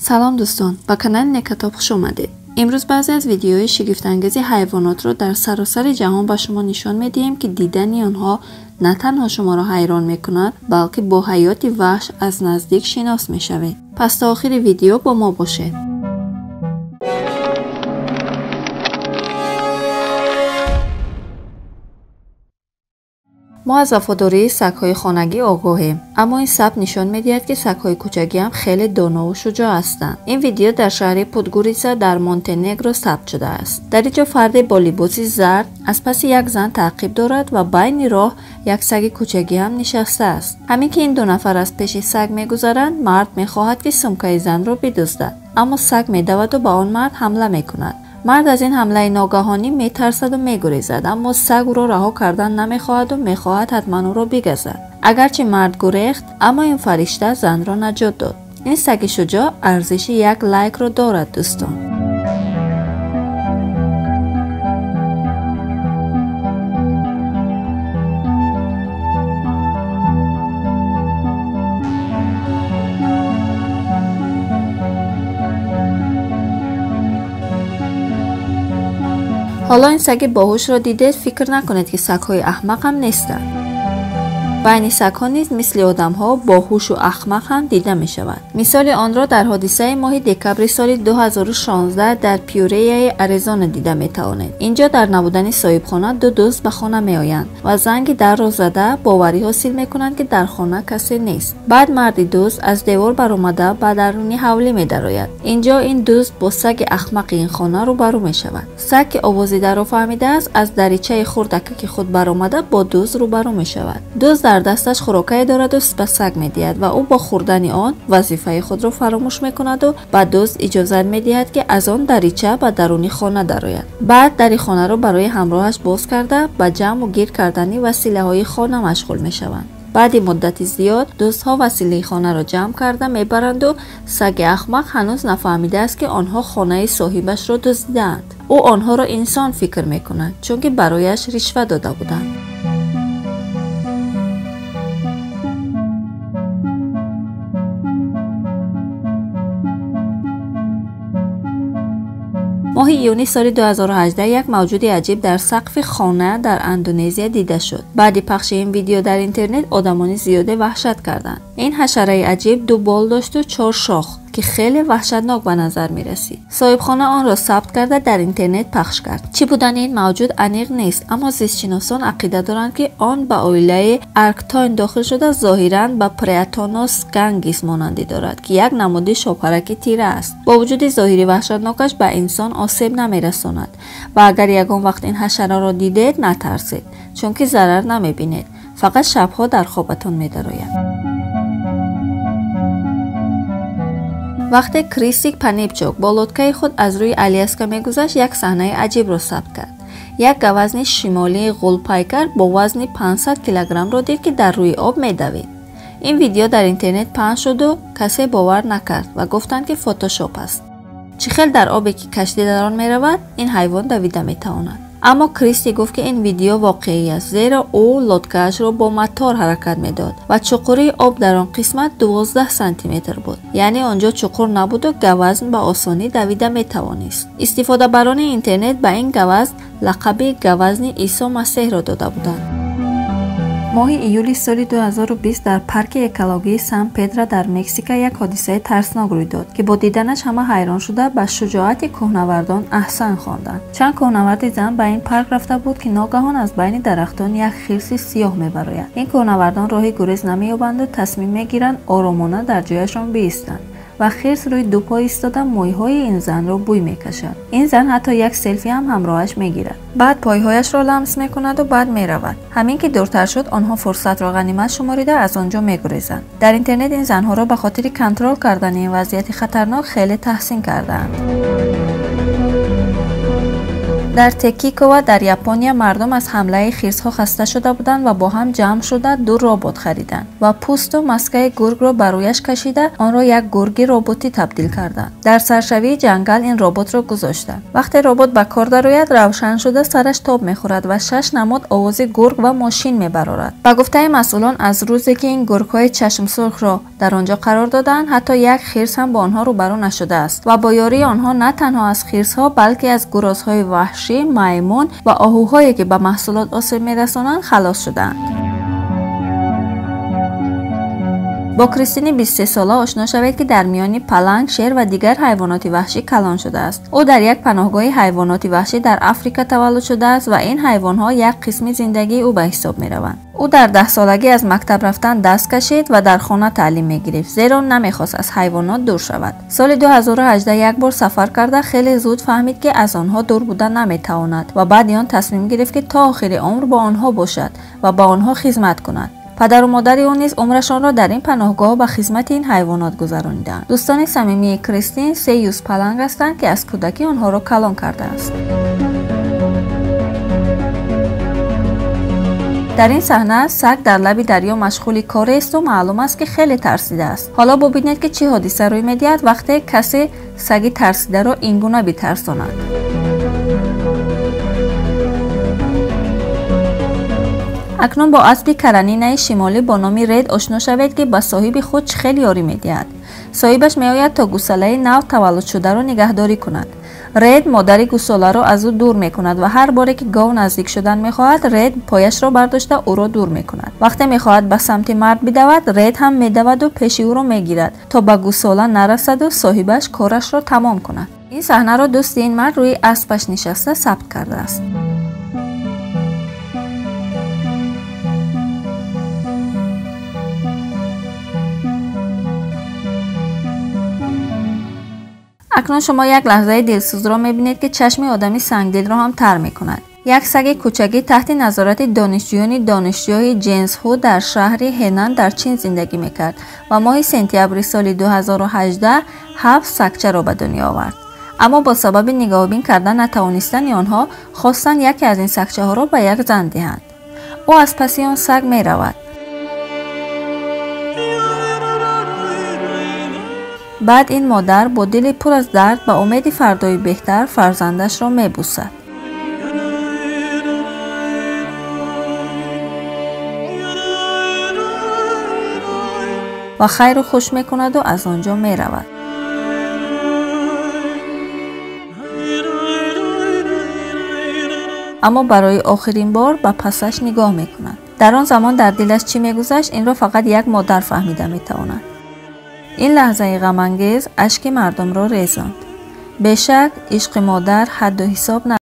Салом дӯстон, ба канали Некатоб хуш омадед. Имрӯз баъзе аз видеоҳои шигифтангези ҳайвонотро дар саросари ҷаҳон ба шумо нишон медиҳем, ки дидани онҳо на танҳо шуморо ҳайрон мекунад, балки бо ҳаёти ваҳш аз наздик шинос мешавед. Пас то охири видео бо мо бошед. Мо аз вафодории сагҳои хонагӣ огоҳем, аммо ин сабт нишон медиҳад, ки сагҳои кӯчагӣ ҳам хеле донову шуҷоъ ҳастанд. Ин видео дар шаҳри Подгорица дар Монтенегро сабт шудааст. Дар ин ҷо фарде бо либоси зард аз паси як зан таъқиб дорад ва байни роҳ як саги кӯчагӣ ҳам нишастааст. Ҳамин ки ин ду нафар аз пеши саг мегузаранд, мард мехоҳад, ки сумкаи занро бидуздад, аммо саг медаваду ба он мард ҳамла мекунад. Мард аз ин ҳамлаи ногаҳонӣ метарсаду мегурезад, аммо саг ӯро раҳо кардан намехоҳаду мехоҳад ҳатман ӯро бигазад. Агарчи мард гурехт, аммо ин фаришта занро наҷот дод. Ин саги шуҷоъ арзиши як лайкро дорад, дӯстон. Ҳоло ин саги боҳушро дидед, фикр накунед, ки сагҳои аҳмақ ҳам нестанд. Байни сагҳо низ мисли одамҳо боҳушу аҳмақ ҳам дида мешавад. Мисоли онро дар ҳодисаи моҳи декабри соли 2016 дар Пюреяи Аризона дида метавонед. Инҷо дар набудани соҳибхона ду дӯст ба хона меоянд ва занги дарро зада боварӣ ҳосил мекунанд, ки дар хона касе нест. Баъд марди дӯст аз девор баромада ба даруни ҳавлӣ медарояд. Инҷо ин дӯст бо саги аҳмақи ин хона рӯбарӯ мешавад. Саг, ки овози дарро фаҳмидааст, аз даричаи хурдакаки худ баромада бо дӯст рӯбарӯ мешавад. Дӯст дар дасташ хӯрокае дораду ба саг медиҳад ва ӯ бо хӯрдани он вазифаи худро фаромӯш мекунаду ба дӯст иҷозат медиҳад, ки аз он дарича ба даруни хона дарояд. Баъд дари хонаро барои ҳамроҳаш боз карда ба ҷамъу гир кардани василаҳои хона машғул мешаванд. Баъди муддати зиёд дӯстҳо василаи хонаро ҷамъ карда мебаранду саги аҳмақ ҳанӯз нафаҳмидааст, ки онҳо хонаи соҳибашро дуздидаанд. Ӯ онҳоро инсон фикр мекунад, чунки барояш ришва дода буданд. Моҳи июни соли 2018 як мавҷуди аҷиб дар сақфи хона дар Андонезия дида шуд. Баъди пахши ин видео дар интернет одамони зиёде ваҳшат карданд. Ин ҳашараи аҷиб ду бол дошту чор шох, ки хеле ваҳшатнок ба назар мерасид. Соҳибхона онро сабт карда дар интернет пахш кард. Чӣ будани ин мавҷуд аниқ нест, аммо зистшиносон ақида доранд, ки он ба оилаи арктоин дохил шуда зоҳиран ба Преатонос гангис монандӣ дорад, ки як намуди шопараки тира аст. Бо вуҷуди зоҳири ваҳшатнокаш ба инсон осеб намерасонад ва агар ягон вақт ин ҳашараро дидед, натарсед, чунки зарар намебинед, фақат шабҳо дар хобатон медарояд. Вақте Кристик Панипчок бо лодкаи худ аз рӯи Аляска мегузашт, як саҳнаи аҷибро сабт кард. Як гавазни шимолии ғулпайкар бо вазни 500 килограммро дид, ки дар рӯи об медавид. Ин видео дар интернет паҳн шуду касе бовар накард ва гуфтанд, ки фотошоп аст. Чӣ хел дар обе, ки каштӣ дар он меравад, ин ҳайвон давида метавонад. Аммо Кристи гуфт, ки ин видео воқеӣ аст, зеро ӯ лодкаашро бо мотор ҳаракат медод ва чуқурии об дар он қисмат 12 сантиметр буд. Яъне он ҷо чуқур набуду гавазн ба осонӣ давида метавонист. Истифодабарони интернет ба ин гавазн лақаби гавазни Исо Масеҳро дода буданд. Моҳи июли соли 2020 дар парки экологии Сан Педро дар Мексика як ҳодисаи тарснок рӯй дод, ки бо диданаш ҳама ҳайрон шуда ба шуҷоати кӯҳнавардон аҳсан хонданд. Чанд кӯҳнаварди зан ба ин парк рафта буд, ки ногаҳон аз байни дарахтон як хирси сиёҳ мебарояд. Ин кӯҳнавардон роҳи гурез намеёбанду тасмим мегиранд оромона дар ҷояшон биистанд ва хирс рӯи ду по истода мӯйҳои ин занро бӯй мекашад. Ин зан ҳатто як селфи ҳам ҳамроҳаш мегирад. Баъд пойҳояшро ламс мекунаду баъд меравад. Ҳамин ки дуртар шуд, онҳо фурсатро ғанимат шуморида аз он ҷо мегурезанд. Дар интернет ин занҳоро ба хотири контрол кардани ин вазъияти хатарнок хеле таҳсин кардаанд. Дар Текикова дар Япония мардум аз ҳамлаи хирсҳо хаста шуда буданд ва бо ҳам ҷамъ шуда ду робот хариданд ва пӯсту маскаи гургро ба рӯяш кашида онро як гурги роботӣ табдил карданд. Дар саршавии ҷангал ин роботро гузоштанд. Вақте робот ба кор дарояд, равшан шуда сараш тоб мехӯрад ва 6 намуд овози гург ва мошин мебарорад. Ба гуфтаи масъулон, аз рӯзе ки ин гургҳои чашмсурхро дар он ҷо қарор додаанд, ҳатто як хирс ҳам бо онҳо рӯбарӯ нашудааст ва бо ёрии онҳо на танҳо аз хирсҳо, балки аз гурозҳои ваҳшӣ, маймун ва оҳуҳое ки ба маҳсулот осеб мерасонанд халос шудаанд. Бо Кристини 23-сола ошно шавед, ки дар миёни паланг, шер ва дигар ҳайвоноти ваҳшӣ калон шудааст. Ӯ дар як паноҳгоҳи ҳайвоноти ваҳшӣ дар Африка таваллуд шудааст ва ин ҳайвонҳо як қисми зиндагии ӯ ба ҳисоб мераванд. Ӯ дар 10-солагӣ аз мактаб рафтан даст кашид ва дар хона таълим мегирифт, зеро намехост аз ҳайвонот дур шавад. Соли 2018 як бор сафар карда хеле зуд фаҳмид, ки аз онҳо дур буда наметавонад ва баъди он тасмим гирифт, ки то охири умр бо онҳо бошад ва ба онҳо хизмат кунад. Падару модари ӯ низ умрашонро дар ин паноҳгоҳ ба хизмати ин ҳайвонот гузарониданд. Дӯстони самимии Кристин 3 юзпаланг ҳастанд, ки аз кӯдакӣ онҳоро калон кардааст. Дар ин саҳна саг дар лаби дарё машғули кореесту маълум аст, ки хеле тарсидааст. Ҳоло бубинед, ки чӣ ҳодиса рӯй медиҳад вақте касе саги тарсидаро ин гуна битарсонад. Акнун бо аспи Каролинаи Шимолӣ бо номи Ред ошно шавед, ки ба соҳиби худ чӣ хел ёрӣ медиҳад. Соҳибаш меояд то гусалаи нав таваллудшударо нигаҳдорӣ кунад. Ред модари гусоларо аз ӯ дур мекунад ва ҳар боре ки гов наздик шудан мехоҳад, Ред пояшро бардошта ӯро дур мекунад. Вақте мехоҳад ба самти мард бидавад, Ред ҳам медаваду пеши ӯро мегирад, то ба гусола нарасаду соҳибаш корашро тамом кунад. Ин саҳнаро дӯсти ин мард рӯи аспаш нишаста сабт кардааст. Акнун шумо як лаҳзаи дилсӯзро мебинед, ки чашми одами сангдилро ҳам тар мекунад. Як саги кӯчакӣ таҳти назорати донишҷӯёни донишгоҳи Ҷенсҳу дар шаҳри Ҳенан дар Чин зиндагӣ мекард ва моҳи сентябри соли 2018 7 сагчаро ба дунё овард. Аммо бо сабаби нигаҳбин кардан натавонистани онҳо хостанд яке аз ин сагчаҳоро ба як зан диҳанд. Ӯ аз паси он саг меравад. Баъд ин модар бо дили пур аз дард ба умеди фардои беҳтар фарзандашро мебусад. Ва хайру хуш мекунаду аз он ҷо меравад. Аммо барои охирин бор ба пасаш нигоҳ мекунад. Дар он замон дар дилаш чӣ мегузашт, инро фақат як модар фаҳмида метавонад. Ин лаҳзаи ғамангез ашки мардумро резонд. Бешак, ишқи модар ҳадду ҳисоб надорад.